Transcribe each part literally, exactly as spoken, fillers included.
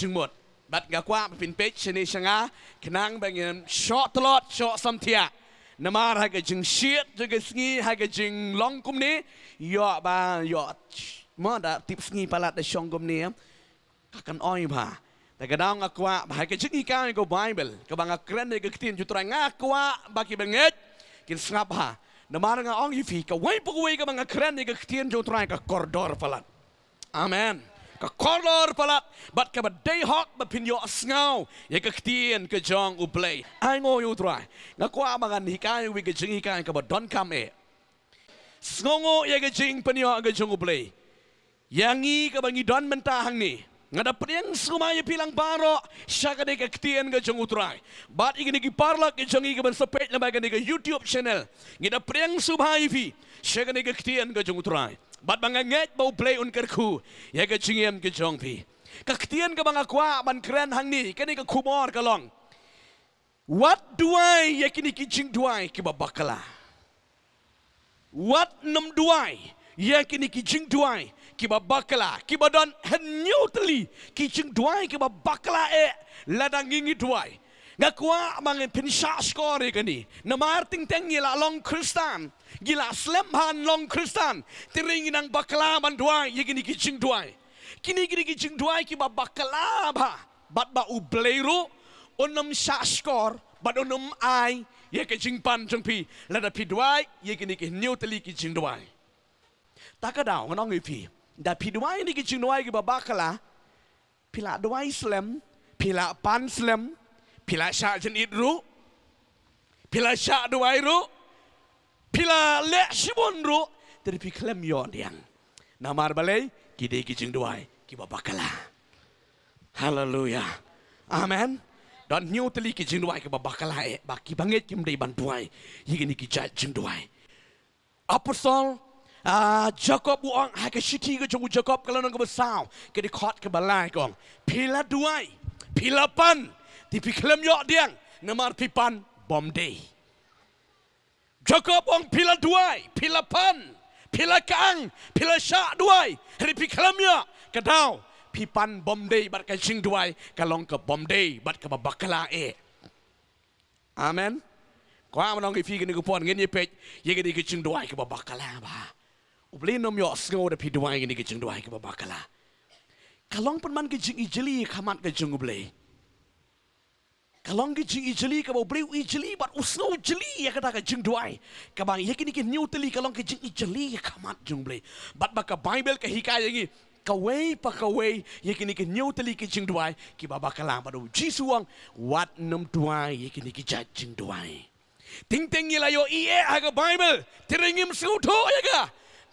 jingmut. Bad nga kwah ba phin peit shane sha nga, khnang ba ngin shoh tlot, shoh samthiah. Namar ha ka jingshit jong ka sngi, ha ka jinglong kumne, ïoh ba, ïoh, mo da tip sngi palat da shong kumne, ka kan oi bha. Te ka daw nga kwah ba ha ka jinghikai ka Baibl, kaba nga kren ïa ka ktien jong U Trai, nga kwah ba ki bangeit kin sngap bha. Namar nga ong ïa phi, kawei pa kawei kaba nga kren ïa ka ktien jong U Trai ka kordor palat. Amen. Ka kordor palat, bad kaba dei hok ba phin ïohsngew ïa ka ktien ka jong U Blei. Ai nguh ïa U Trai. Nga kwah ba ngan hikai ïa ka jinghikai kaba donkam eh. Sngewnguh ïa ka jingpynïoh ka jong U Blei ïa ngi kaba ngi don mynta hangne. Nga da pdiang sngewbha ïa phi lang baroh sha kane ka ktien ka jong U Trai. Bad ïa kine ki paralok ka jong ngi kiban sa peit lyngba kane ka YouTube channel, ngi da pdiang sngewbha ïa phi sha kane ka ktien ka jong U Trai. Bad ba nga ngeit ba U Blei un kyrkhu ïa ka jingim ka jong phi. Ka ktien kaba nga kwah ban kren hangne, kane ka khubor ka long: Wat duwai ïa kine ki jingduwai kiba bakla. Wat nym duwai ïa kine ki jingduwai kiba bakla, kiba don hynñiew tylli ki jingduwai kiba bakla eh, lada ngi ngi duwai. Nga kwah ba ngin pynshah shkor ïa kane. Namar teng teng ngi la long Khristan, ngi la slem ban long Khristan, te ngi nang bakla ban duwai ïa kine ki jingduwai. Kine, kine ki jingduwai kiba bakla bha. Bad ba U Blei ruh un nym shah shkor, bad un nym ai ïa ka jingpan jong phi lada phi duwai ïa kine ki hynñiew tylli ki jingduwai. Ta ka daw ngan ong ïa phi, da phi duwai ïa kine ki jingduwai kiba bakla, phi la duwai slem, phi la pan slem, phi la shah jingit ruh, phi la shah duwai ruh, phi la leh shibun ruh, te phi khlem ïoh diang. Namar balei? Ki dei ki jingduwai kiba bakla. Haleluya. Amen. Don hynñiew tylli ki jingduwai kiba bakla eh, ba ki bangeit kim dei ban duwai ïa kine ki jait jingduwai. Apostol, ah, Jakob u ong ha ka shithi ka jong u Jakob ka lynnong kaba saw, ka dkhot kaba lai ka ong: Phi la duwai, phi la pan, te phi khlem ïoh diang, namar phi pan bym dei. Jakob u ong phi la duwai, phi la pan, phi la kang, phi la shah duwai, hynrei phi khlem ïoh, ka daw phi pan bym dei, bad ka jingduwai ka long ka bym dei, bad kaba bakla eh. Amen. Kwah ban ong ïa phi kane ka por, ngin ïa peit ïa kine ki jingduwai kiba bakla bha. U Blei un nym ïohsngew da phi duwai ïa kine ki jingduwai kiba bakla. Ka long pynban ka jingijli ha khmat ka jong U Blei. Ka long ka jingijli kaba U Blei u ijli bad u sngew jli ïa kata ka jingduwai. Kaba ïa kine ki hynñiew tylli ka long ka jingijli ha khmat jong U Blei. Bad ba ka Baibl ka hikai ïa ngi, kawei pa kawei ïa kine ki hynñiew tylli ki jingduwai kiba bakla, bad U Jisu u ong, wat nym duwai ïa kine ki jait jingduwai. Teng teng ngi la ïohi eh ha ka Baibl, te ngim sngewthuh ïa ka.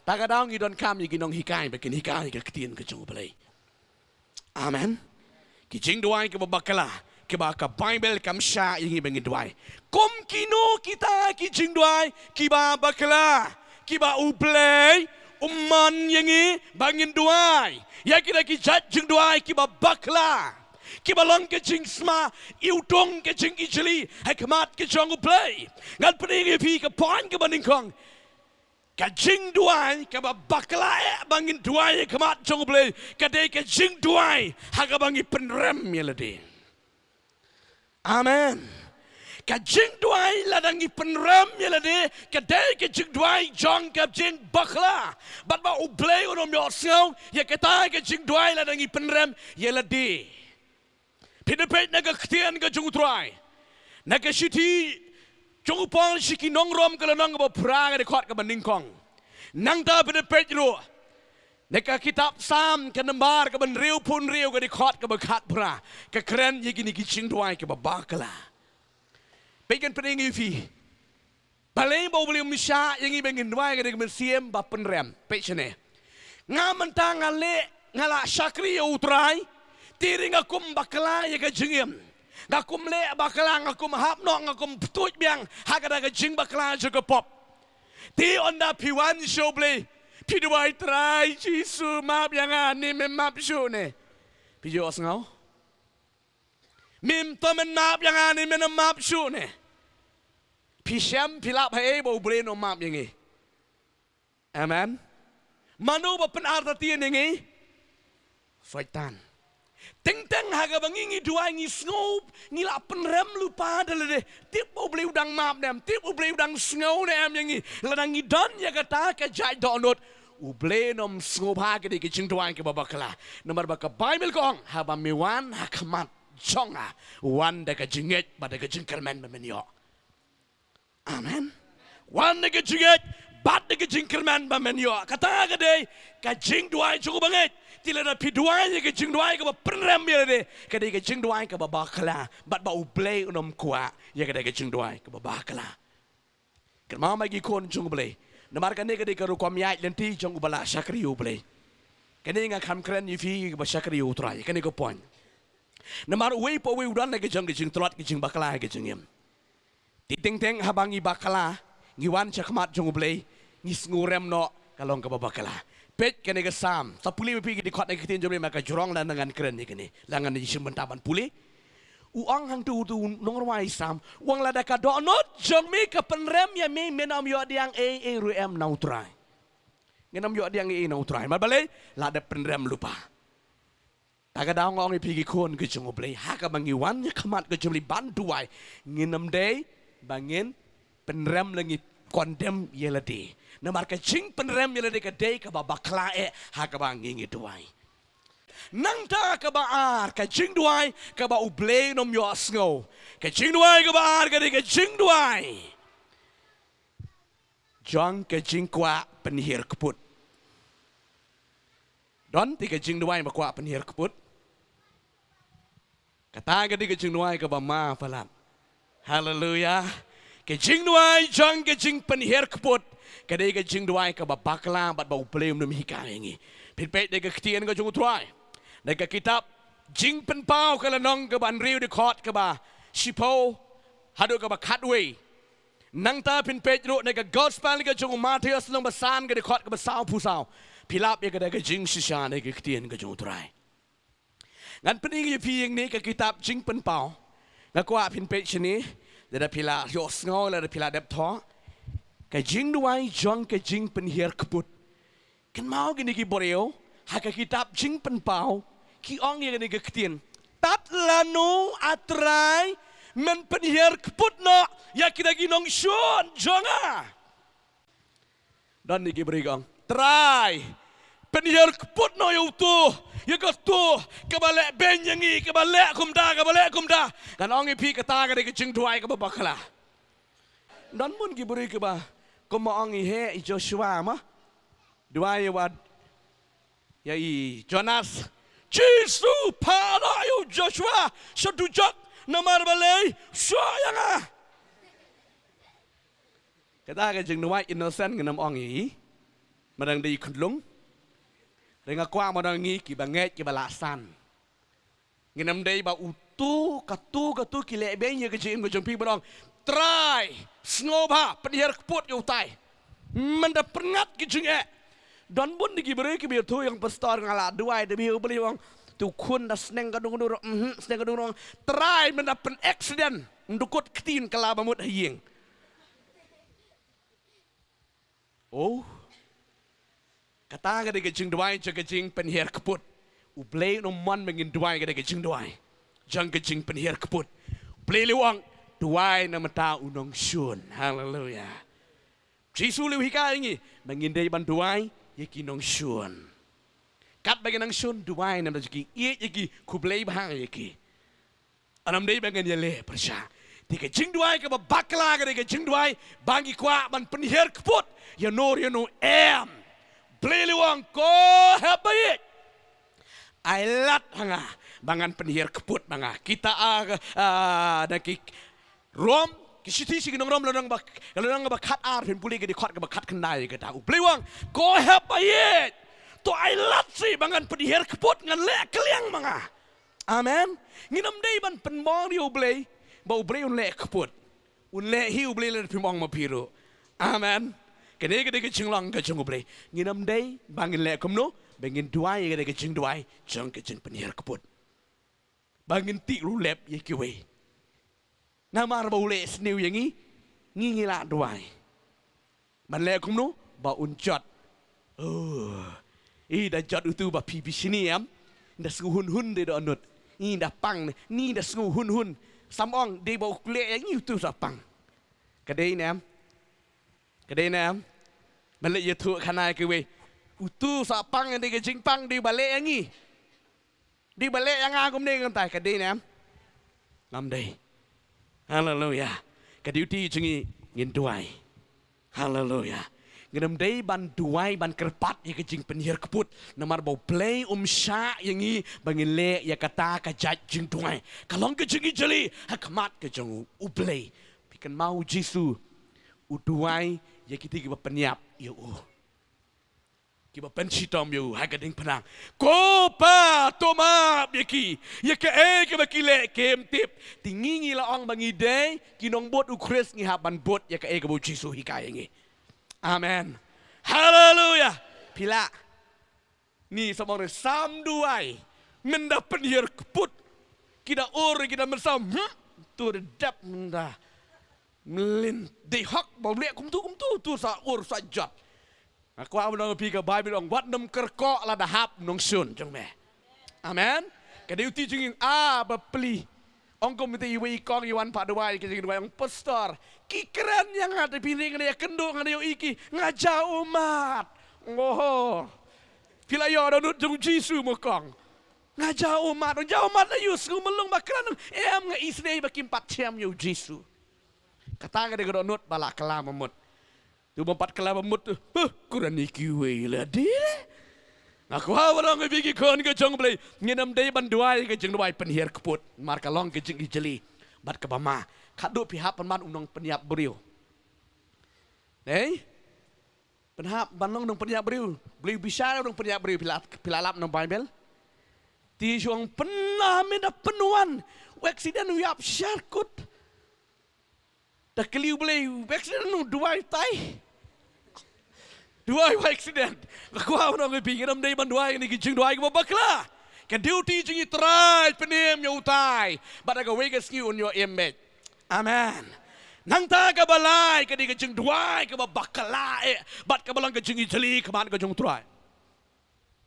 Ta ka daw ngi donkam ïa ki nonghikai ba kin hikai ïa ka ktien ka jong U Blei. Amen. Ki jingduwai kiba bakla, kiba ka Baibl kam shah ïa ngi ba ngin duwai. Kum kino kita ki jingduwai kiba bakla, kiba U Blei um mon ïa ngi ba ngin duwai ïa kita ki jait jingduwai kiba bakla, kiba long ka jingsma iwtung, ka jingijli ha khmat ka jong U Blei. Ngan pyni ïa phi ka point kaba nyngkong. Ka jingduwai kaba bakla eh ba ngin duwai ha khmat jong U Blei, ka dei ka jingduwai ha kaba ngi pynrem ïa lade. Amen. Ka jingduwai lada ngi pynrem ïa lade, ka dei ka jingduwai jong ka jingbakla. Bad ba U Blei un nym ïohsngew ïa kata ka jingduwai lada ngi pynrem ïa lade. Phi da peit na ka ktien ka jong U Trai, na ka shithi jong u Paul sha ki nong Rom ka lynnong kaba phra, ka dkhot kaba nyngkong. Nangta phi da peit ruh na ka kitab Salm ka nambar kaba hynriewphew hynriew, ka dkhot kaba khatphra, ka kren ïa kine ki jingduwai kiba bakla. Peit, ngan pyni ïa phi. Balei ba U Blei um shah ïa ngi ba ngin duwai, ka dei ka mynsiem ba pynrem. Peit shane. Nga mynta nga leh, nga la shakri ïa U Trai, te nga kum bakla ïa ka jingim. Nga kum leh bakla, nga kum hap noh, nga kum pyntuid biang ha kata ka jingbakla jong ka pop. Te ynda phi wan sha U Blei, phi duwai, Trai Jisu, map ïa nga, ne mem map shuh ne? Phi ju ïohsngew? Mem, to men map ïa nga ne men map shuh ne? Phi shem, phi lap haei ba U Blei un nym map ïa ngi? Amen. Mano ba pynartatien ïa ngi? Soitan. Teng teng ha kaba ngi ngi duwai ngi sngewbha, ngi la pynrem lypa da lade. Tip ba U Blei u dang map ne em, tip U Blei u dang sngew ne em ïa ngi. Lada ngi don ïa kata ka jait dohnud, U Blei un ym sngewbha. Ka dei ka jingduwai kaba bakla. Namar ba ka Baibl ka ong, haba me wan ha khmat jong nga, wan da ka jingngeit bad da ka jingkyrmen ba men ïoh. Amen. Wan da ka jingngeit bad da ka jingkyrmen ba men ïoh. Kata ka dei ka jingduwai jong u bangeit. Te lada phi duwai ïa ka jingduwai kaba pynrem ïa lade, ka dei ka jingduwai kaba bakla, bad ba U Blei un ym kwah ïa ka dei ka jingduwai kaba bakla. Kynmaw ma ki khun jong U Blei. Namar kane ka dei ka rukom ïaid lynti jong uba la shakri U Blei. Kane nga kham kren ïa phi kiba shakri U Trai. Kane ka point. Namar uwei pa uwei u don la ka jong ka jingtlot, ka jingbakla, ka jingim. Te teng teng haba ngi bakla, ngi wan sha khmat jong U Blei, ngi sngewrem noh, ka long kaba bakla. Peit kane ka Salm, sa pule ma phi ki dkhot na ka ktien jong U Blei, ma ka jrong la ngan kren ïa kane, la ngan ïa shim bynta ban pule. U ong hangto uto u nongrwai Salm, u ong lada ka dohnud jong me ka pynrem ïa me, men ym ïoh diang ei ei ruh em na U Trai. Ngin ym ïoh diang ei ei na U Trai. Namar balei? La dep pynrem lypa. Ta ka daw nga ong ïa phi ki khun ki jong U Blei, ha kaba ngi wan ïa khmat ka jong U Blei ban duwai, ngin ym dei ba ngin pynrem lane ngi condemn ïa lade. Namar ka jingpynrem ïa lade ka dei kaba bakla eh ha kaba ngi ngi duwai. Nangta kaba ar, ka jingduwai kaba U Blei un ym ïohsngew. Ka jingduwai kaba ar ka dei ka jingduwai jong ka jingkwah pynhiar kput. Don te ka jingduwai ba kwah pynhiar kput? Kata ka dei ka jingduwai kaba ma palat. Haleluya. Ka jingduwai jong ka jingpynhiar kput ka dei ka jingduwai kaba bakla bad ba U Blei um nym hikai ïa ngi. Phin peit da ka ktien ka jong U Trai, da ka kitab Jingpynpaw ka lynnong kaba hynriew, dkhot kaba shiphew haduh kaba khatwei. Nangta phin peit ruh na ka Gospel ka jong u Mathaios lynnong ba san, ka dkhot kaba sawphew saw. Phi lap ïa ka da ka jingshisha na ka ktien ka jong U Trai. Ngan pyni ïa phi ïa kane ka kitab Jingpynpaw. Nga kwah phin peit shane, lada phi la ïohsngew, lada phi la dep thoh. Ka jingduwai jong ka jingpynhiar kput. Kynmaw kine ki briew ha ka kitab Jingpynpaw ki ong ïa kane ka ktien. Tad lano, A Trai, men pynhiar kput noh ïa kita ki nongshun jong nga? Don ïa ki briew ki ong, Trai, pynhiar kput noh ïa uto, ïa kato kaba leh beiñ ïa ngi, kaba leh kumta, kaba leh kumta. Ngan ong ïa phi, kata ka dei ka jingduwai kaba bakla. Don bun ki briew kiba, kumba ong i heh i Joshua ma, duwai ïa wat ïa i Jonas. Jisu, phah noh ïa u Joshua sha dujok, namar balei? Shuh ïa nga. Kata ka jingduwai innocent, ngin ym ong ïa i, ma dang dei i khunlung. Hynrei nga kwah ma dang ngi kiba ngeit, kiba la san. Ngin ym dei ba uto kato kato ki leh beiñ ïa ka jingim ka jong phi ban ong, Trai, sngewbha pynhiar kput ïa utai. Mynta pynngat ki jingeh. Don bun ki briew kiba ïathuh ïa nga, Pastor, nga la duwai, te ba ïa U Blei u ong, to khun da sneng ka dung dung, mhm, sneng ka dung dung. Trai, mynta pyn accident, ym dkut ktien, kylla ba mut ha ïing. Oh. Kata ka dei ka jingduwai jong ka jingpynhiar kput. U Blei um mon ba ngin duwai ka dei ka jingduwai jong ka jingpynhiar kput. U Blei u ong, duwai na bynta u nongshun. Haleluya. Jisu u hikai ïa ngi ba ngin dei ban duwai ïa ki nongshun. Katba ki nongshun, duwai na bynta jong ki, ïeit ïa ki, khublei bha ïa ki. Ym dei ba ngin ïaleh pyrshah. Te ka jingduwai kaba bakla ka dei ka jingduwai ba ngi kwah ban pynhiar kput ïano ïano, em. Blei u ong, ko hep ba ïeit, ai lad ha nga ba ngan pynhiar kput ma nga. Kita, ah, ah, na ki Rom, ki shithi sha ki nong Rom, lynnong ba, lynnong ba khatar, phin pule ka dkhot kaba khatkhyndai kata. U Blei u ong, ko hep ba ïeit, to ai lad seh ba ngan pynhiar kput, ngan leh kylliang ma nga. Amen. Ngin ym dei ban pynbor ïa U Blei ba U Blei un leh kput. Un leh hi U Blei lada phim ong ma phi ruh. Amen. Kane ka dei ka jinglong ka jong U Blei. Ngin ym dei ba ngin leh kumno, ba ngin duwai ïa ka dei ka jingduwai jong ka jingpynhiar kput. Ba ngin tih ruh lep ïa kiwei. Namar ba u leh sniew ïa ngi, ngi ngi lah duwai. Ban leh kumno? Ba un jot. Oh. I da jot utu ba phi bishni, em. Da sngewhun hun de dohnud. Ngi da pang ne, ngi da sngew hun hun. Sam ong, dei ba u leh ïa ngi utu u sa pang. Ka dei ne em? Ka dei ne em? Ban leit ïathuh khana ïa kiwei. Utu u sa pang ïa dei ka jingpang, dei ba leh ïa ngi. Dei ba leh ïa nga kumne kumtai, ka dei ne em? Ngam dei. Haleluya. Ka duty jong ngi ngin duwai. Haleluya. Ngin ym dei ban duwai ban kyrpad ïa ka jingpynhiar kput. Namar ba U Blei um shah ïa ngi ba ngin leh ïa kata ka jait jingduwai. Ka long ka jingijli ha khmat ka jong U Blei. Phi kynmaw U Jisu u duwai ïa kito kiba pynïap ïa u. Kiba pynshitom ïa u ha ka diengphna. Ko Pa, to map ïa ki. Ïa kaei kaba ki leh kim tip. Te ngi ngi la ong ba ngi dei ki nongbud U Khrist, ngi hap ban bud ïa kaei kaba U Jisu hikai ïa ngi. Amen. Haleluya. Phi lah. Ngi sa ong re sam duwai. Mynda pynhiar kput. Ki da ur, ki da mynsam. Hmm? Tu da dep mynda. Mlien. Dei hok ba leh kumtu kumtu. Tu sa ur sa jot. Nga kwah ban ong ïa phi, ka Baibl ong wat nym kyrkhu lada hap nongshun jong me. Amen. Ka duty jong ngi, ah, ba plie. Ong kumta iwei i kong i wan phah duwai, ka jingduwai ong, Pastor, ki kren ïa nga, te phi ïa kynduh, nga ïohi ki, nga ja ummat. Oh. Phi la ïoh dohnud jong U Jisu mo kong. Nga ja ummat, nga ja ummat la ïohsngew, mlung ba kren, em, nga isynei ba kim pat shem ïa U Jisu. Kata ka dei ka dohnud ba la kylla mut. Tu ba pat kylla mut tu. Huh, kren ïa kiwei la dei. Nga kwah ban ong ïa phi ki khun ka jong U Blei. Ngin ym dei ban duwai ka jingduwai pynhiar kput. Namar ka long ka jingijli bad kaba ma. Khadduh phi hap ban ong u nongpynïap briew. Dei? Pynhap ban long nongpynïap briew. Briew bishar nongpynïap briew, phi la, phi la lap na Baibl. Te shu ong pynhap mynta pynwan. U accident u ïap shyrkhei. Da kylli U Blei, u accident u duwai tai. Duwai u accident. Nga kwah ban ong ïa phi, ngin ym dei ban duwai kane ka jingduwai kaba bakla. Ka duty jong ngi Trai, pynim ïa utai. Bad ha kawei ka sngi un ïoh im beit. Amen. Nangta kaba lai, ka dei ka jingduwai kaba bakla eh. Bad kaba long ka jingijli khmat ka jong U Trai.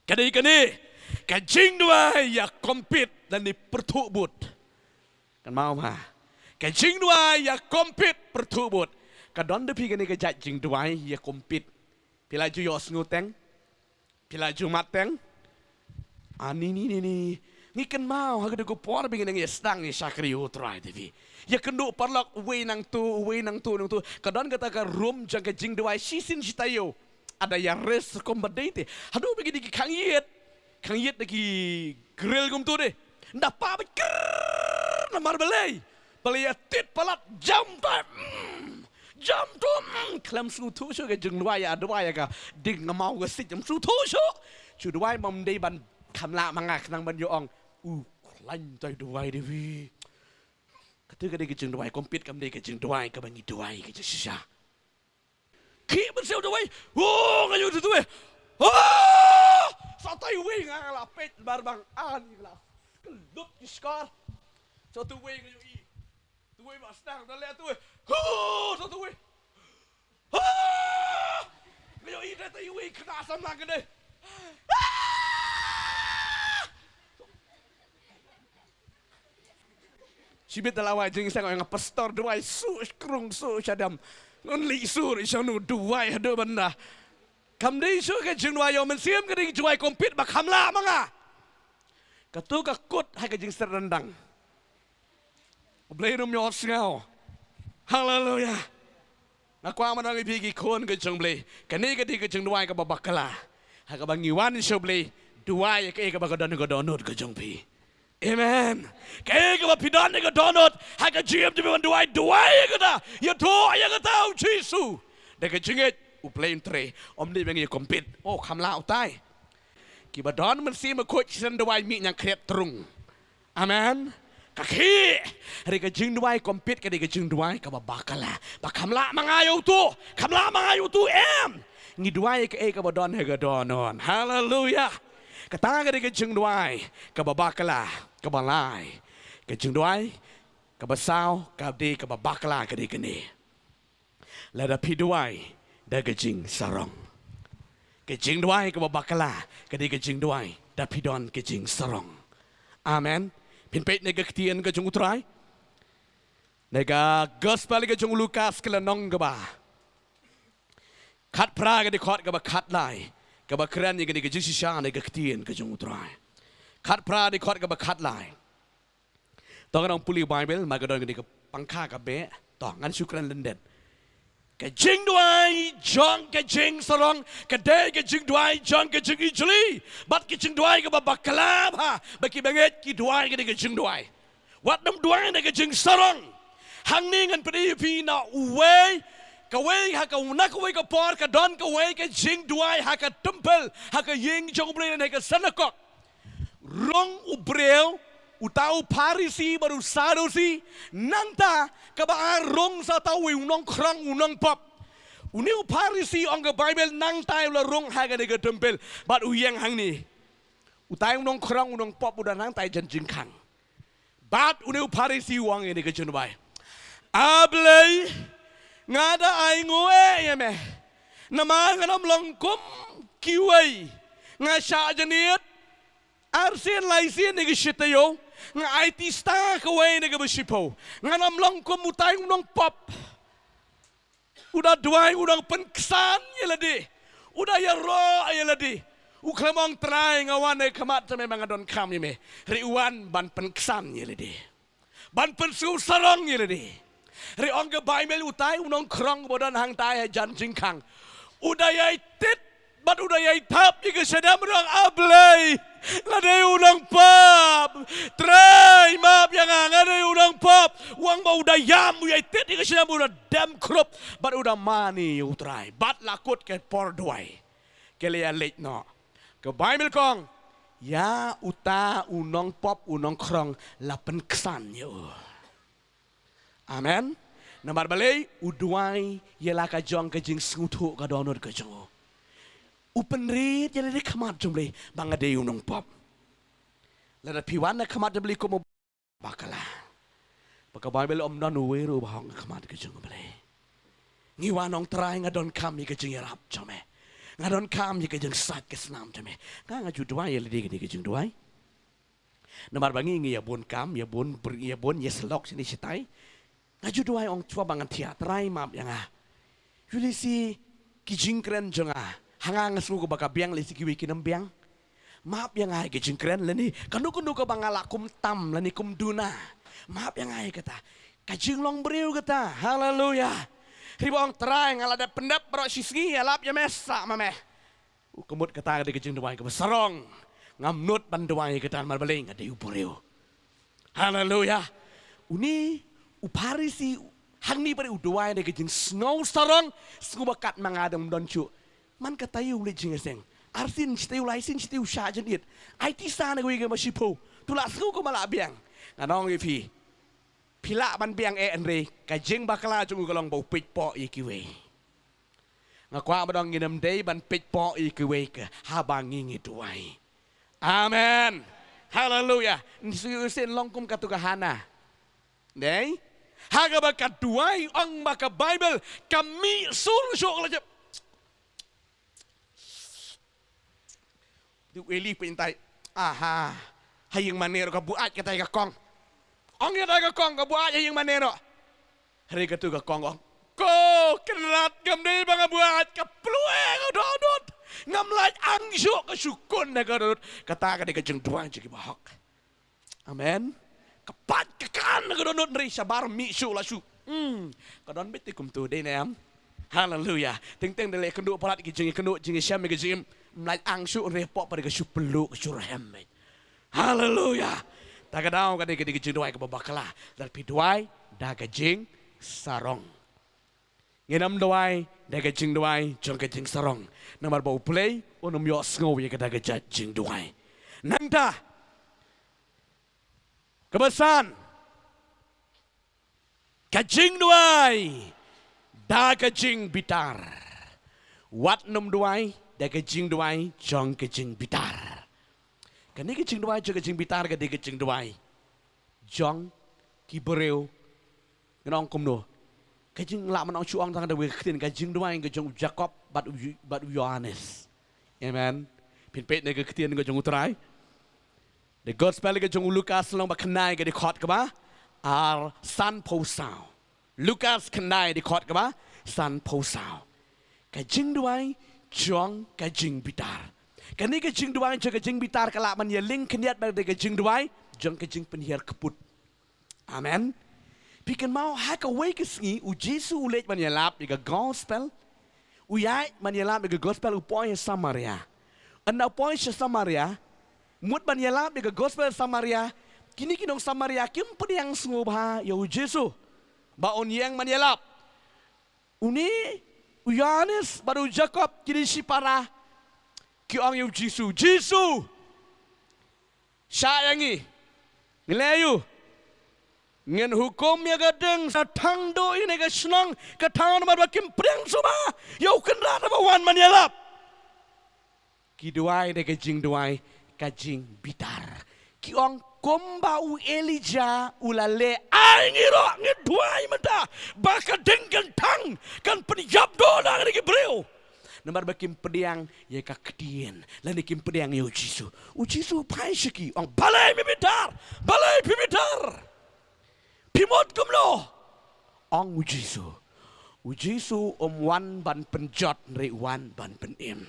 Ka dei kane, ka jingduwai ïa compete lane pyrthuh bud. Kynmaw ma. Ka jingduwai ïa compete pyrthuh bud. Ka don da phi kane ka jait jingduwai ïa compete. Phi la ju ïohsngew teng. Phi la ju mad teng. Ani ni ni ni. Ngi kynmaw ha kata ka por ba ngi nang ïa sdang ïa shakri U Trai te phi. Ïa kynduh paralok uwei nangto, uwei nangto, nangto. Ka don kata ka room jong ka jingduwai shisien shi taïew. Ada ïa rest rukom ba dei te. Haduh ba ki dei ki khang ïit. Khang ïit da ki grill kumto de. Nda pa ba krrrr namar balei. Balei ïa tit palat jam ta. Mm. Jam tu. Mm. Khlem sngewthuh shuh ka jingduwai ïa duwai ïa ka ding ngam maw ka sik jam sngewthuh shuh. Shu duwai mam dei ban kham lah ma nga khnang ban ïoh ong. U khlaiñ tai duwai de wi. Kata ka dei ka jingduwai compete kam dei ka jingduwai kaba ngi duwai ka jingshisha. Ki ban siew duwai. Oh, nga ïoh tu wei. Oh! Sa tai wei nga la peit bar bang ani la. Kelut ki skor. Sa tu wei nga ïohi. Tu wei ba sdang da le tu wei. Oh, sa tu wei. Oh! Nga ïohi da tai wei kena sam lang kene. Ah! Shibit da la wai jingseng nga pastor duwai su krung su shadam. Ngun li su ri shanu duwai hadu banda. Kam dei su ka jingduwai ïa u mynsiem ka dei duwai compete ba kham lah ma nga. Katu ka kut ha ka jingser rendang. U Blei rum ïoh sngew. Haleluya. Nga kwah ban ong ïa phi ki khun ka jong U Blei. Kane ka dei ka jingduwai kaba bakla. Ha kaba ngi wan sha U Blei. Duwai ïa kaei kaba ka don ka dohnud ka jong phi. Amen. Kaei kaba phi don ka dohnud. Ha ka jingim jong phi ban duwai. Duwai ïa kata. Ïathuh ïa kata U Jisu. Da ka jingngeit U Blei un trei. Ym dei ba ngi compete. Oh, kham lah utai. Kiba don mynsiem bakhuid shisien duwai mih ñiangkhriat trung. Amen. Ka khih. Hynrei ka jingduwai compete ka dei ka jingduwai kaba bakla. Ba kham lah ma nga ïa utu. Kham lah ma nga ïa utu em. Ngi duwai kaei kaba don ha ka dohnud. Haleluya. Kata ka dei ka jingduwai kaba bakla, kaba lai. Ka jingduwai kaba saw ka dei kaba bakla ka dei kane. Lada phi duwai da ka jingsarong. Ka jingduwai kaba bakla ka dei ka jingduwai da phi don ka jingsarong. Amen. Phin peit na ka ktien ka jong U Trai. Na ka gospel ka jong u Lukas ka lynnong kaba khatphra ka dkhot kaba khatlai, kaba kren ïa kane ka jingshisha na ka ktien ka jong U Trai. Khatphra dkhot kaba khatlai. To ngan ong pule Baibl, ma ka don kane ka pangkha ka beh. To ngan shu kren lyndet. Ka jingduwai jong ka jingsarong ka dei ka jingduwai jong ka jingijli. Bad ka jingduwai kaba bakla bha ba ki bangeit ki duwai kane ka jingduwai. Wat nym duwai na ka jingsarong. Hangne ngan pyni ïa phi na uwei kawei ha ka, na kawei ka por ka don kawei ka jingduwai ha ka templ, ha ka ïing jong U Blei ne ka synagog. Rung u briew, uta u Pharisi bad u Sadusi, nangta kaba ar rung sa uta uwei u nongkhrong u nongpop. Une u Pharisi ong ka Baibl nangta u la rung ha kane ka templ bad u ïeng hangne. Utai u nongkhrong u nongpop u da nangta jan jingkhang. Bad une u Pharisi u ong ïa kane ka jingduwai. A Blei, nga da ainguh eh ïa me. Namar ngan ym long kum kiwei. Nga shah jynit arsien laisien na ka shi taïew. Nga aiti sta kawei na kaba shiphew. Ngan ym long kum utai u nongpop. U da duwai, u da pynksan ïa lade. U da ïaroh ïa lade. U khlem ong Trai nga wan ha khmat jong me ba ngan donkam ïa me. Hynrei u wan ban pynksan ïa lade. Ban pynsngewsarong ïa lade. Hynrei ong ka Baibl utai u nongkhrong ba don hangtai ha jan jingkhang. U da ïai tit bad u da ïai thap ïa ka shadem u ong A Blei. Nga dei u nongpop. Trai map ïa nga, nga dei u nongpop. U ong ba u da ïam u ïai tit ïa ka shadem u da dem khrup. Bad u da mane ïa u Trai. Bad la kut ka por duwai. Ka la ïa leit noh. Ka Baibl ka ong. Ïa uta u nongpop u nongkhrong la pynksan ïa u. Amen. Namar balei u duwai ïa la ka jong ka jingsngewthuh ka dohnud ka jong u. U pynrit ïa lade ha khmat jong U Blei ba nga dei u nongpop. Lada phi wan ha khmat jong U Blei kum u bakla. Ba ka Baibl ym don uwei ruh uba hok ha khmat ka jong U Blei. Ngi wan ong Trai nga donkam ïa ka jingïarap jong me. Nga donkam ïa ka jingsait ka snam jong me. Nga nga ju duwai ïa lade kane ka jingduwai. Namar ba ngi ngi ïa bun kam, ïa bun br-, ïa bun ïa syllok shane shatai. Nga ju duwai ong shuwa ba ngan thiah Trai map ïa nga. Ïoh lehse ki jingkren jong nga. Ha nga nga sngew kaba ka biang lehse kiwei kin ym biang. Map ïa nga ïa ki jingkren lane kano kano kaba nga la kum tam lane kum duna. Map ïa nga ïa kata. Ka jinglong briew kata. Haleluya. Hynrei ba ong Trai nga la dep pyndep baroh shi sngi ïalap ïa me sa ma me. U ka mut kata ka dei ka jingduwai kaba sarong. Ngam nud ban duwai kata namar balei nga dei u briew. Haleluya. Une u Pharisi hangne pat u duwai da ka jingsngew sarong, sngew ba katba nga dang don shuh. Man ka taïew u leit jingïaseng. Arsien shi taïew, laisien shi taïew u shah jynit. Aiti sa na kawei kaba shiphew. To la sngew kumba la biang. Ngan ong ïa phi. Phi lah ban biang eh hynrei ka jingbakla jong u ka long ba u peit poh ïa kiwei. Nga kwah ba dang ngin ym dei ban peit poh ïa kiwei ka haba ngi ngi duwai. Amen. Haleluya. Ngi shu sien long kum katu ka Hana. Dei? Ha kaba ka duwai ong ba ka Baibl ka mih sur shuh ka la jep. Te u Eli pyntai. Aha. Ha ïing mane ruh ka buaid katai ka kong. Ong ïa katai ka kong ka buaid ha ïing mane ruh. Hynrei katu ka kong ong. Ko Kynrad ngam dei ba nga buaid ka pyrthei ka dohnud. Ngam lait ang shuh ka shu kun na ka dohnud. Kata ka dei ka jingduwai jong ki bahok. Amen. Ka pait ka kan ka dohnud hynrei shabar mih shuh la shuh. Hmm. Ka don beit te kumtu dei ne em. Haleluya. Teng teng da leh kynduh palat ki jingkynduh jingïashem ki jingim. Mlai ang shuh hynrei hapoh pat ka shu pynluh ka shu rhem beit. Haleluya. Ta ka daw ka dei ka dei ka jingduwai kaba bakla. Lada phi duwai da ka jingsarong. Ngin ym duwai da ka jingduwai jong ka jingsarong. Namar ba U Blei un ym ïohsngew ïa ka da ka jait jingduwai. Nangta kaba san ka jingduwai da ka jingbitar. Wat nym duwai da ka jingduwai jong ka jingbitar. Kane ka jingduwai jong ka jingbitar ka dei ka jingduwai jong ki briew. Ngan ong kumno? Ka jinglah man ong shu ong tang da wei ka ktien ka jingduwai ka jong u Jakob bad u, bad u Ïohannes. Amen. Phin peit na ka ktien ka jong U Trai. The Gospel ka jong u Lukas lynnong ba khyndai ka dkhot kaba ar, sanphew saw. Lukas khyndai dkhot kaba sanphew saw. Ka jingduwai jong ka jingbitar. Kane ka jingduwai jong ka jingbitar ka lah ban ïalyngkhuh bad ka jingduwai jong ka jingpynhiar kput. Amen. Phi kynmaw ha kawei ka sngi u Jisu u leit ban ïalap ïa ka Gospel. U ïaid ban ïalap ïa ka Gospel, u poi ha Samaria. Ynda u poi sha Samaria, mut ban ïalap ïa ka Gospel ha Samaria, kine ki nong Samaria kim pdiang sngewbha ïa u Jisu ba un ïeng ban ïalap. Une u Ïoannis bad u Jakob, kine shipara, ki ong ïa u Jisu, Jisu, shah ïa ngi, ngi leh aïu? Ngin hukum ïa ka ding sa thang duh ïa kane ka shnong, ka town, namar ba kim pdiang sngewbha ïa u Kynrad ba wan ban ïalap. Ki duwai da ka jingduwai ka jingbitar. Ki ong kumba u Elijah u la leh, ai ngi ruh ngi duwai mynta ba ka ding kan thang, kan pynïap duh na kine ki briew. Namar ba kim pdiang ïa ka ktien lane kim pdiang ïa u Jisu. U Jisu u phai sha ki, ong, balei phi bitar? Balei phi bitar? Phi mut kumno? Ong u Jisu, u Jisu um wan ban pynjot, hynrei u wan ban pynim.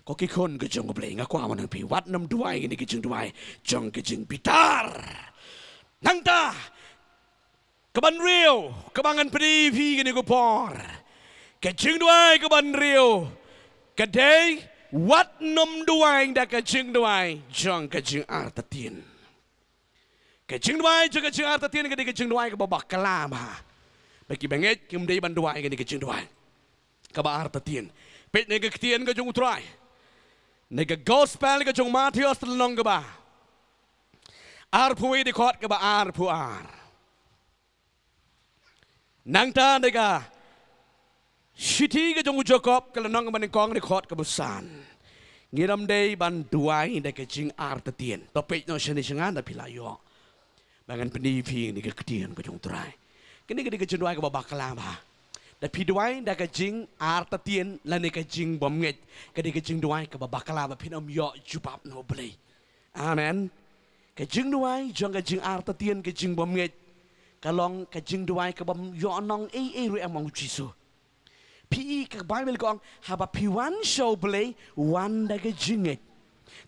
Ko ki khun ka jong u Blei, nga kwah wan ong phi, wat nym duwai kine ki jingduwai jong ka jingbitar. Nangta, kaba hynriew kaba ngan pyni phi kine ki por, ka jingduwai kaba hynriew ka dei, wat nym duwai da ka jingduwai jong ka jingartatien. Ka jingduwai jong ka jingartatien ka dei ka jingduwai kaba bakla bha. Ba ki bangeit kim dei ban duwai kane ka jingduwai kaba artatien. Peit na ka ktien ka jong u Trai na ka Gospel ka jong u Mathaios lynnong kaba arphew wei, dkhot kaba arphew ar. Nangta na ka shithi ka jong u Jakob ka lynnong kaba nyngkong, dkhot kaba san. Ngim dei ban duwai da ka jingartatien. To peit noh shane sha nga, da phi la ïoh ba ngan pyni phi na ka ktien ka jong u Trai. Kane ka dei ka jingduwai kaba bakla bha. Da phi duwai da ka jingartatien lane ka jingbymngeit, ka dei ka jingduwai kaba bakla bha, phin ym ïoh jubab na u Blei. Amen. Ka jingduwai jong ka jingartatien, ka jingbymngeit, ka long ka jingduwai kabym ïoh nong ei ei ruh em, ong u Jisu. Phi i ka Baibl ka ong, haba phi wan sha u Blei, wan da ka jingngeit.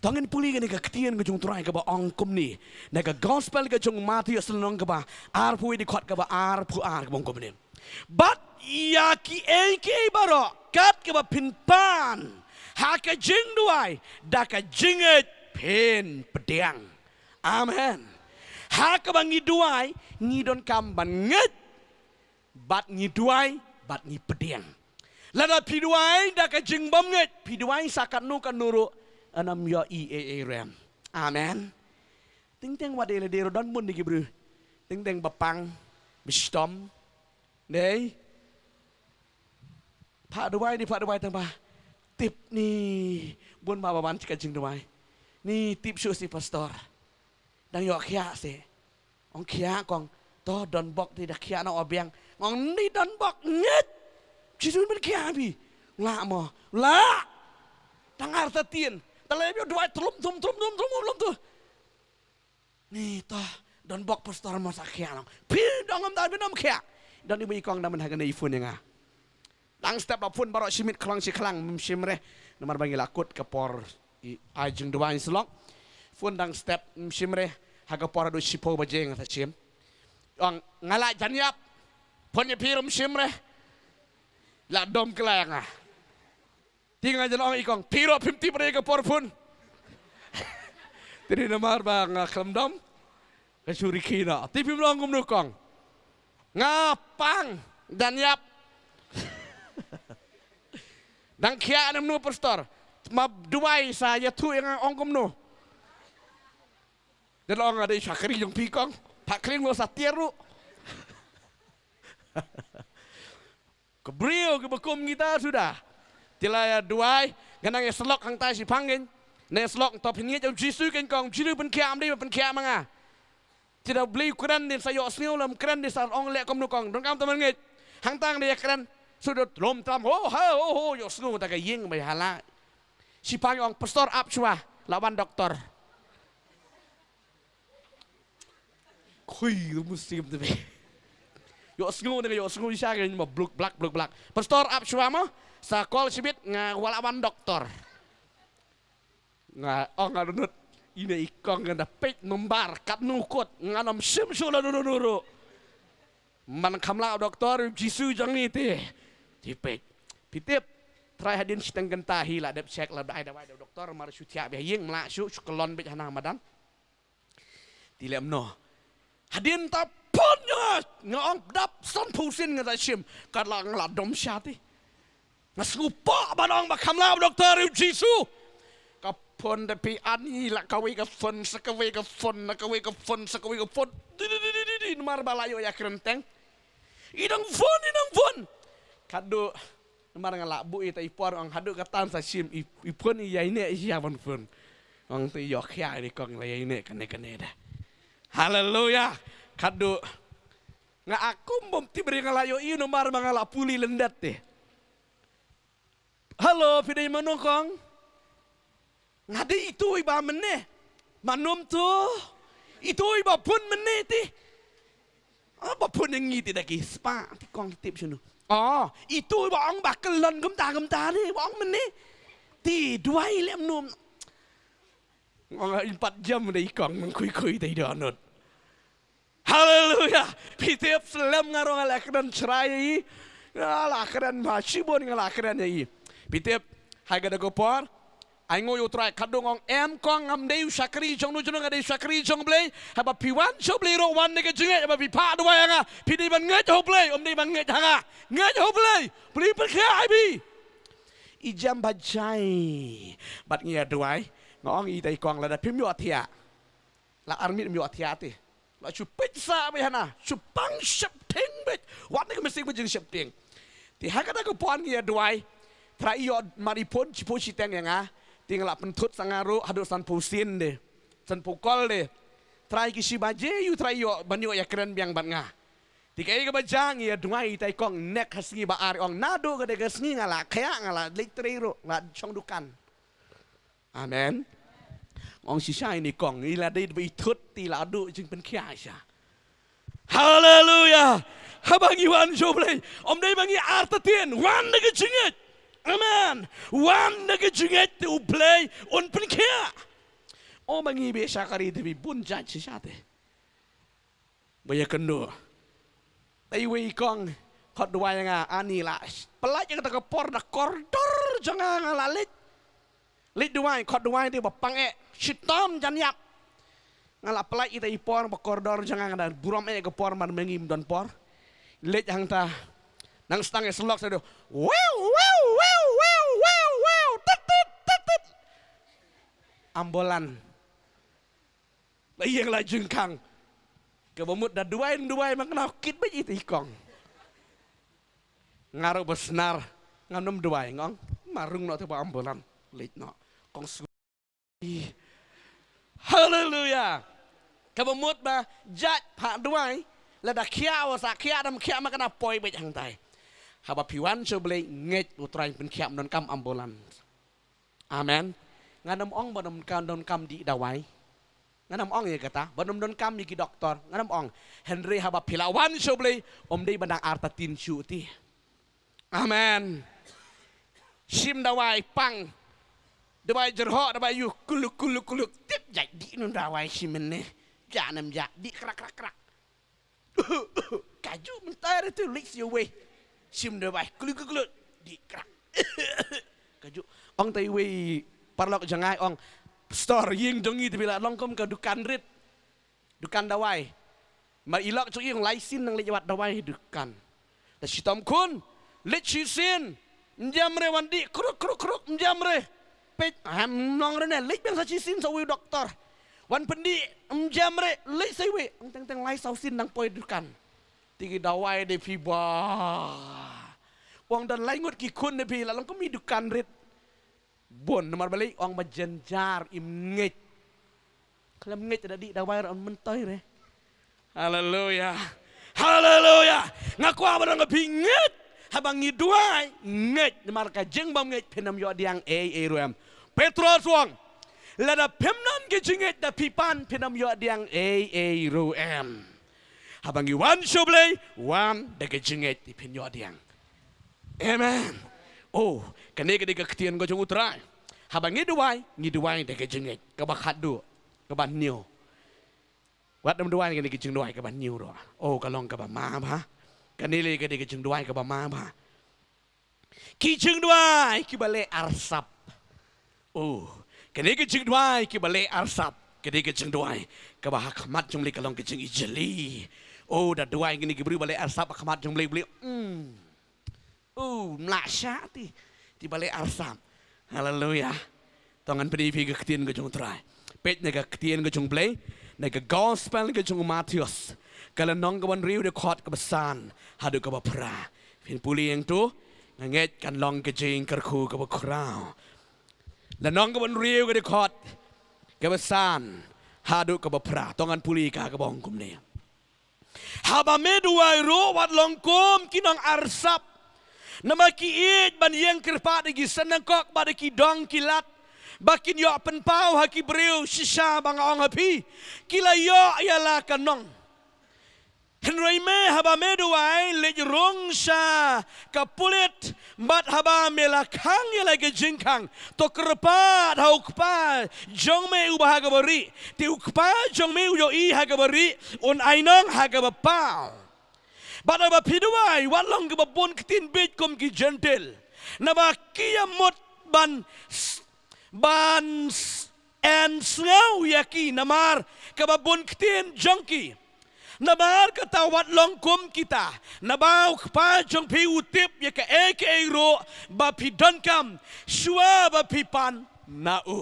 To ngin pule kane ka ktien ka jong u Trai kaba ong kumne na ka Gospel ka jong u Mathaios lynnong kaba arphew wei, dkhot kaba arphew ar, kaba ong kumne. Bad ïa kiei kiei baroh kat kaba phin pan ha ka jingduwai, da ka jingngeit phin pdiang. Amen. Ha kaba ngi duwai, ngi donkam ban ngeit, bad ngi duwai, bad ngi pdiang. Lada phi duwai da ka jingbymngeit, phi duwai sa katno katno ruh, ynnym ïoh ei ei ruh em. Amen. Teng teng wat dei lade ruh don bun ki briew. Teng teng ba pang, ba shitom. Dei. Phah duwai, dei phah duwai tang ba tip ni bun ba ba wan sha ka jingduwai. Ni tip shuh shi pastor. Dang ïoh khiah shi. Ong khiah kong. To don bok, te da khiah noh wa biang. Ong ni don bok, ngeit. Jisu ban khiah phi. Lah mo. Lah. Tang artatien. Te lei phi duwai tlum tlum tlum tlum tlum tlum tu. Ni to don bok pastor, mo sa khiah noh. Phi dang ym da, phi ym khiah. Don i ba i kong da mynta ha kane i phone ïa nga. Dang step la phone baroh shi miet, khlong shi khlong, ym shim re. Namar ba ngi la kut ka por i ai jingduwai, ngi sa lok. Phone dang step, ym shim re. Ha ka por haduh shiphew baje nga sa shim. Ong nga la jan ïap. Phone ïa phi ruh ym shim re. La dom kylla ïa nga. Te nga jan ong i kong, phi ruh phim tip re ka por phone. Te dei namar ba nga khlem dom, ka shu rikhi noh. Te phim long kumno kong? Nga pang, jan ïap. Dang khiah ne mano pastor? Ma duwai sa ïathuh ïa nga, ong kumno? Dei long nga dei shakri jong phi kong. Phah khlieng lo sa tiar ruh. Ka briew kiba kum kita suda. Te la ïa duwai, nga nang ïa slok hangta shiphang kein. Nang ïa slok, to phin ngeit ïa u Jisu kein kong, u Jisu pynkhiah, ym dei ba pynkhiah ma nga. Te da u Blei u kren, dei sa ïohsngew, lym kren dei sa ong leh kumno kong. Donkam tang ban ngeit. Hangta nga dei ïa kren. Suda tlum tram, ho ha ho ho, ïohsngew ta ka ïing ba ïa hala. Shiphang ong, pastor ap shuwa, la wan doktor. Khui tu musim tu be. Ïohsngew ne ïohsngew shisha, nga ma bluk blak bluk blak. Pastor ap shuwa mo. Sa call shibit nga wallam doktor. Nga ong, nga dohnud. Ine i kong nga da peit nombar katno kot, ngan ym shim shuh la dohnud ruh. Man kham lah doktor, Jisu jong ngi te. Te peit. Phi tip. Trai hadien shiteng kynta hi la dep check la dawai dawai doktor, mar shu thiah beit ha ïing, mlak shuh, shu kyllon beit hana madan. Te leh kumno. Hadien ta phone ïa nga, nga ong dap sanphew sien nga ta shim. Kat la nga la dom sha te. Nga sngewpoh ban ong ba kham lah doktor ïa u Jisu. Ka phone da phi ani la kawei ka phone sa kawei ka phone, na kawei ka phone sa kawei ka phone. Di di di di di di, namar ba la ïoh ïakren teng. I dang phone, i dang phone. Katduh namar nga lah buh ita i por, ong haduh katan sa shim i, i phone i ïaineh ïa ban phone. Ong te ïoh khia i kong la ïaineh kane kane da. Haleluya. Katduh nga akum bym tip re nga la ïoh i namar ma nga la puli lyndet te. Hello, phi dei mano kong? Nga dei itu i ba mynne. Manum tu. Itu i ba phone mynne ti. Ah, ba phone ïa ngi ti da ki spah ti kong, tip shano. Oh, itu i ba ong ba kyllon kumta kumta ne, ba ong mynne. Ti duwai lem num. Nga impat jam dei kong mengkhui khui dei dohnud. Haleluya. Phi tip, slem nga ruh nga la kren shrai ïa i. Nga la kren ba shibun nga la kren ïa i. Phi tip, ha kata ka por, ai nguh ïa U Trai. Katduh nga ong em kong, ngam dei u shakri jong no jong no, nga dei u shakri jong U Blei. Haba phi wan sha U Blei ruh wan da ka jingngeit, haba phi phah duwai ha nga, phi dei ban ngeit ha U Blei, ym dei ban ngeit ha nga. Ngeit ha U Blei, U Blei pynkhiah ïa phi. I jam ba jai. Bad ngi ïa duwai, nga ong ita i kong lada phim ïoh thiah. La armit ym ïoh thiah te. La shu peit sa beit hana, shu pang sheptieng beit. Wat ne ka message ba jing sheptieng. Te ha kata ka por ngi ïa duwai. Trai ïoh mar i phone, shi phone shiteng ïa nga. Te nga la pynthut sa nga ruh haduh sanphew sien de. Sanphew call de. Trai ki shi baje ïa u Trai ïoh ban ïoh ïakren biang bad nga. Te kaei kaba jia, ngi ïa duwai ita i kong, next ha sngi ba ar, ong naduh kata ka sngi nga la khiah, nga la leit trei ruh, nga la shong dukan. Amen. Ong shisha ine i kong, i la dei ba i thut te i la duh jingpynkhiah shisha. Haleluya. Haba ngi wan sha U Blei, ym dei ba ngi artatien, wan da ka jingngeit. Amen. Wan da ka jingngeit te U Blei un pynkhiah. Ym ba ngi bishakri te, bun jait shisha te. Ba ïa kynduh. Te iwei i kong, khot duwai ïa nga, ani la. Pynlait ïa kata ka por da kordor jong nga, nga la leit. Leit duwai, khot duwai te ba pang eh, shitom jan ïap. Nga la pynlait ïa ita i por ba kordor jong nga, nga da burom eh ka por mar ma ngim don por. Leit hangta. Nang sdang eh syllok sa duh. Wow, wow, wow, wow, wow, wow. Tit, tit, tit, tit. Ambulan. La ïeng la jingkhang. Kaba mut da duwai duwai ma kynnoh kit beit ita i kong. Nga ruh ba snar. Ngam nym duwai nga ong. Ma rung noh te ba ambulan. Leit noh. Kong su. Haleluya. Kaba mut ba jait phah duwai. Lada khiah wa sa khiah, dam khiah ma kynnoh poi beit hangtai. Haba phi wan sha U Blei ngeit U Trai pynkhiah, ym donkam ambulan. Amen. Ngan ym ong ba ym donkam dih dawai. Ngan ym ong ïa kata, ba ym donkam ïa ki doktor. Ngan ym ong. Hynrei haba phi la wan sha U Blei, ym dei ban dang artatien shuh te. Amen. Shim dawai pang. Dawai jyrhoh, dawai ïuh kuluk kuluk kuluk. Tip jait dih nun dawai shim ne. Jait nem jait dih krak krak krak. Kajuh mynta re tu leit sha iwei. Shim dawai. Klut klut klut. Dih krak. Kajuh. Ong te iwei paralok jong nga ong, pastor, ïing jong ngi te ba la long kum ka dukan rit. Dukan dawai. Mar i lok jong i ong lai sien nang leit wad dawai dukan. La shitom khun. Leit shisien. Ym jam re, wan dih kruk kruk kruk, ym jam re. Peit, ah, ym long re ne, leit biang sa shisien sa uwei u doktor. Wan pyndih, ym jam re, leit sa iwei, ong teng teng lai saw sien nang poi dukan. Te ki dawai de phi ba. Ong don lai ngut ki khun de phi, la long kum i dukan rit. Bun, namar balei, ong ba jynjar im ngeit. Khlem ngeit da dih dawai ruh ym myntoi re. Haleluya. Haleluya. Nga kwah ba dang phi ngeit. Haba ngi duwai, ngeit, namar ka jingbym ngeit phin ym ïoh diang ei ei ruh em. Petros u ong, lada phim don ka jingngeit da phi pan, phin ym ïoh diang ei ei ruh em. Haba ngi wan sha U Blei, wan da ka jingngeit, te phin ïoh pdiang. Amen. Oh, kane ka dei ka ktien ka jong U Trai. Haba ngi duwai, ngi duwai da ka jingngeit, kaba khatduh, kaba hynñiew. Wat nym duwai kane ka jingduwai kaba hynñiew ruh. Oh, ka long kaba ma bha. Kane lei ka dei ka jingduwai kaba ma bha. Ki jingduwai kiba leh arsap. Oh, kane ka jingduwai kiba leh arsap, ka dei ka jingduwai kaba ha khmat jong U Blei ka long ka jingijli. Oh, da duwai kine ki briew ba leh arsap ha khmat jong U Blei, U Blei. Hmm. Oh, mlak shah te, te ba leh arsap. Haleluya. To ngan pyni ïa phi ka ktien ka jong U Trai. Peit na ka ktien ka jong U Blei, na ka gospel ka jong u Mathaios, ka lynnong kaba hynriew, dkhot kaba san haduh kaba phra. Phin pule ïa kata, nga ngeit kan long ka jingkyrkhu kaba khraw. Lynnong kaba hynriew, ka dkhot kaba san haduh kaba phra. To ngan pule ïa ka, kaba ong kumne. Haba me duwai ruh, wat long kum ki nong arsap. Namar ki ïeit ban ïeng kyrpad ha ki synagog bad ha ki dong ki lad, ba kin ïoh pynpaw ha ki briew. Shisha ba nga ong ha phi, ki la ïoh ïa la ka nong. Hynrei me, haba me duwai, leit rung sha ka pulit, bad haba me la khang ïa la ka jingkhang, to kyrpad ha U Kpa jong me uba ha kaba rieh. Te U Kpa jong me u ïohi ha kaba rieh, un ai nong ha kaba paw. Bad haba phi duwai, wat long kaba bun ktien bieit kum ki Jentil. Naba ki ïa mut ban s-, ban s-, en sngew ïa ki namar kaba bun ktien jong ki. Namar kata wat long kum kita, naba U Kpa jong phi u tip ïa kaei kaei ruh ba phi donkam, shuwa ba phi pan na u.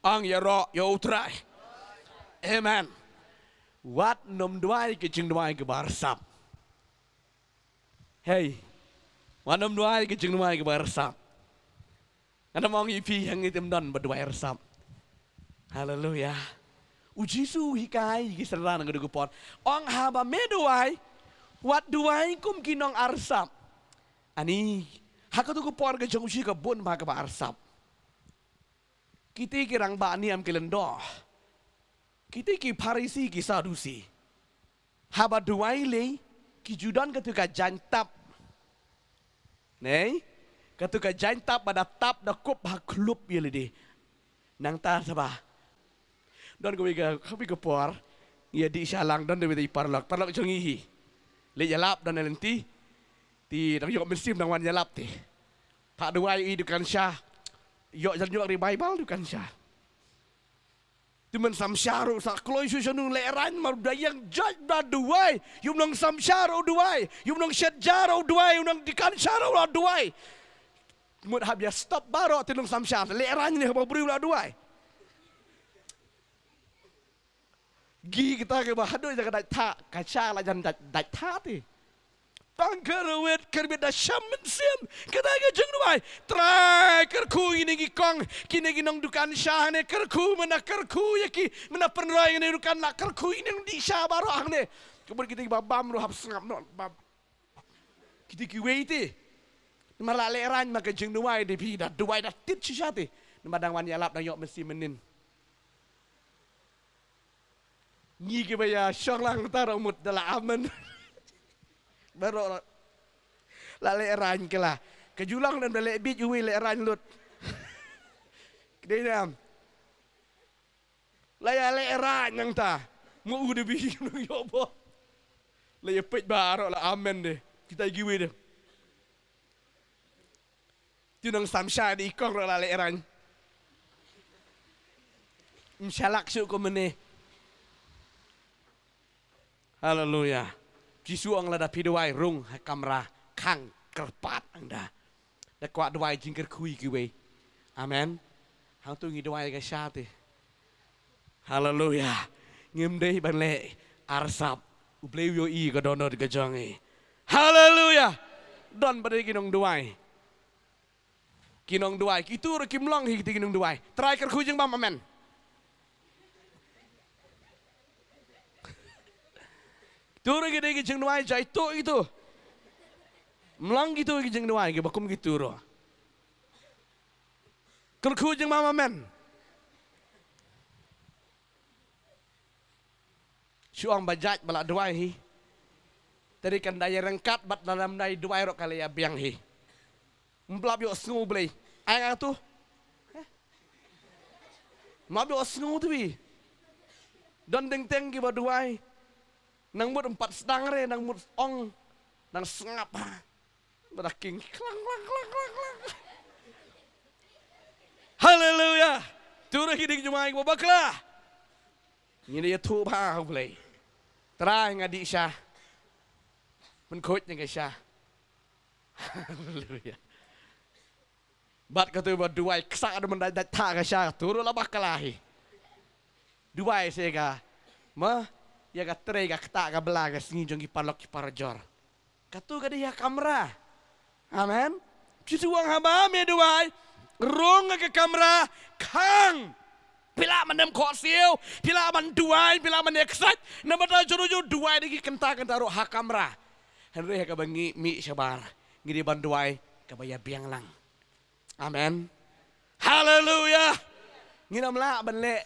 Ong ïaroh ïa U Trai. Amen. Wat nym duwai ka jingduwai kaba arsap. Hei. Wat nym duwai ka jingduwai kaba arsap. Ngan ym ong ïa phi hangne te ym don ba duwai arsap. Haleluya. U Jisu u hikai ïa ki synran ha kato ka por. Ong haba me duwai, wat duwai kum ki nong arsap. Ani, ha kato ka por ka jong u Jisu ka bun bha kaba arsap. Kita ki rangbah niam ki lyngdoh. Kita ki Pharisi ki Sadusi. Haba duwai lei, ki ju don kato ka jaiñ tap. Nei? Kato ka jaiñ tap ba da tap da kup ha khlup ïa lade. Nangta sa ba. Don kawei ka, kawei ka por. Ngi ïa dih shalang, don kawei ka paralok. Paralok jong ngi hi. Leit ïalap don lynti. Te dang ïoh mynsiem dang wan ïalap te. Phah duwai ïa i dukan sha. Ïoh jan ïoh revival dukan sha. Te men sam sha ruh sa kloi shu shanu lehraiñ mar da ïeng jait da duwai. Ïum nong sam sha ruh duwai. Ïum nong shet ja ruh duwai. Ïum nong dukan sha ruh la duwai. Mut hap ïa stop baroh te nong sam sha lehraiñ ne haba briew la duwai. Gi kita kiba haduh ïa ka dait thah, ka sha la jan dait, dait thah te. Tang kyrwit, kyrwit da sham mynsiem, kita ki jingduwai. Trai kyrkhu ïa kine ki kong, kine ki nong dukan sha hangne kyrkhu, mynta kyrkhu ïa ki, mynta pynroi ïa kine dukan la kyrkhu ïa kine nong dih sha baroh hangne. Ka mut kita kiba bam ruh hap sngap noh, bam. Kita kiwei te. Namar la lehraiñ ma ka jingduwai de phi da duwai da tit shisha te. Namar dang wan ïalap dang ïoh mynsiem mynnin. Ngi kiba ïa shong lang ta ruh mut da la amen. Baroh la lehraiñ ki la. Ka ju long dang da leh bieit uwei lehraiñ lut. Dei nam. La ïa lehraiñ nangta. Mo u de bi nong ïoh bo. La ïa peit baroh la amen de. Kita kiwei de. Te nong sam sha de i kong ruh la lehraiñ. Ym shalak shuh kumne. Haleluya. Jisu ong lada phi duwai rung ha kamra khang kyrpad ong da. Da kwah duwai jingkyrkhu ïa kiwei. Amen. Hangto ngi duwai ka sha te. Haleluya. Ngim dei ban leh arsap. U Blei u ïohi ka dohnud ka jong ngi. Haleluya. Don ba dei ki nong duwai. Ki nong duwai. Kito ruh kim long hi kita ki nong duwai. Trai kyrkhu jingbam amen. Kito ruh ki dei ki jingduwai jai to kito. Ym long kito ki jingduwai kiba kum kito ruh. Kyrkhu jingbam amen. Shu ong ba jait ba la duwai hi. Te dei kan da ïa ryngkat bad lada ym da duwai ruh ka la ïa biang hi. Ym lap ïohsngew Blei. Ai nga tu. Ym lap ïohsngew tu hi. Don ding teng kiba duwai. Nang mut ym pat sdang re, nang mut ong. Nang sngap ha. Bad da king klang, klang, klang, klang, klang. Haleluya. Tu ruh ki ding jumai kiba bakla. Ngi da ïathuh bha ha U Blei. Trai nga dih sha. Pynkhuid ïa nga sha. Haleluya. Bad katu ba duwai ksa da man dait dait tha ka sha, tu ruh la bakla hi. Duwai se ka. Ma, ïa ka trei ka kata ka bla ka sngi jong ki paralok ki parajor. Katu ka dei ha kamra. Amen. Phi tu wang haba me duwai. Rung ka kamra khang. Phi lah ban dem khohsiew, phi lah ban duwai, phi lah ban exercise. Namar ta juru juru duwai da ki kynta kynta ruh ha kamra. Hynrei ha kaba ngi mih shabar, ngi dei ban duwai kaba ïa biang lang. Amen. Haleluya. Ngin ym lah ban leh,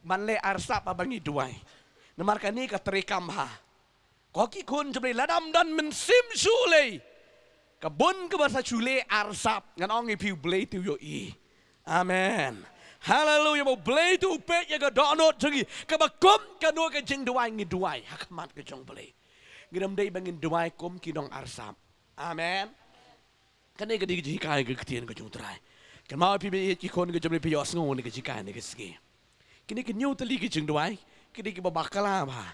ban leh arsap haba ngi duwai. Namar kane ka treikam ha. Ko ki khun jong U Blei, lada ym don mynsiem shu leh. Ka bun kaba sa shu leh arsap, ngan ong ïa phi U Blei te u ïohi. Amen. Haleluya, ba U Blei te u peit ïa ka dohnud jong ngi. Kaba kum kano ka jingduwai ngi duwai ha khmat ka jong U Blei. Ngi ym dei ba ngin duwai kum ki nong arsap. Amen. Kane ka dei ka jinghikai ka ktien ka jong U Trai. Kynmaw phi ba ïa ki khun ka jong U Blei phi ïohsngew ne ka jinghikai ne ka sngi. Kine ki hynñiew tylli ki jingduwai, ki dei kiba bakla bha.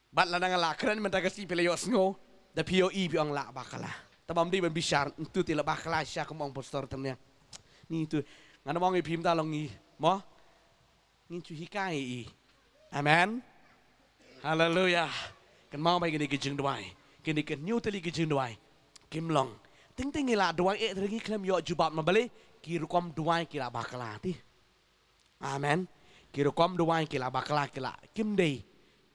Bad lada nga la kren mynta ka sngi phi la ïohsngew, da phi ïohi phi ong la bakla. Te bym dei ban bishar, ntu te la bakla shisha kum ong pastor te ne. Ni tu, ngan ym ong ïa phi mynta long ngi, mo? Ngin shu hikai ïa i. Amen. Haleluya. Kynmaw ba kine ki jingduwai, kine ki hynñiew tylli ki jingduwai, kim long. Teng teng ngi la duwai eh, te ngi khlem ïoh jubab na balei, ki rukom duwai ki la bakla te. Amen. Ki rukom duwai ki la bakla, ki la kim dei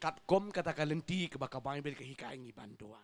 katkum kata ka lynti kaba ka Baibl ka hikai ngi ban duwai.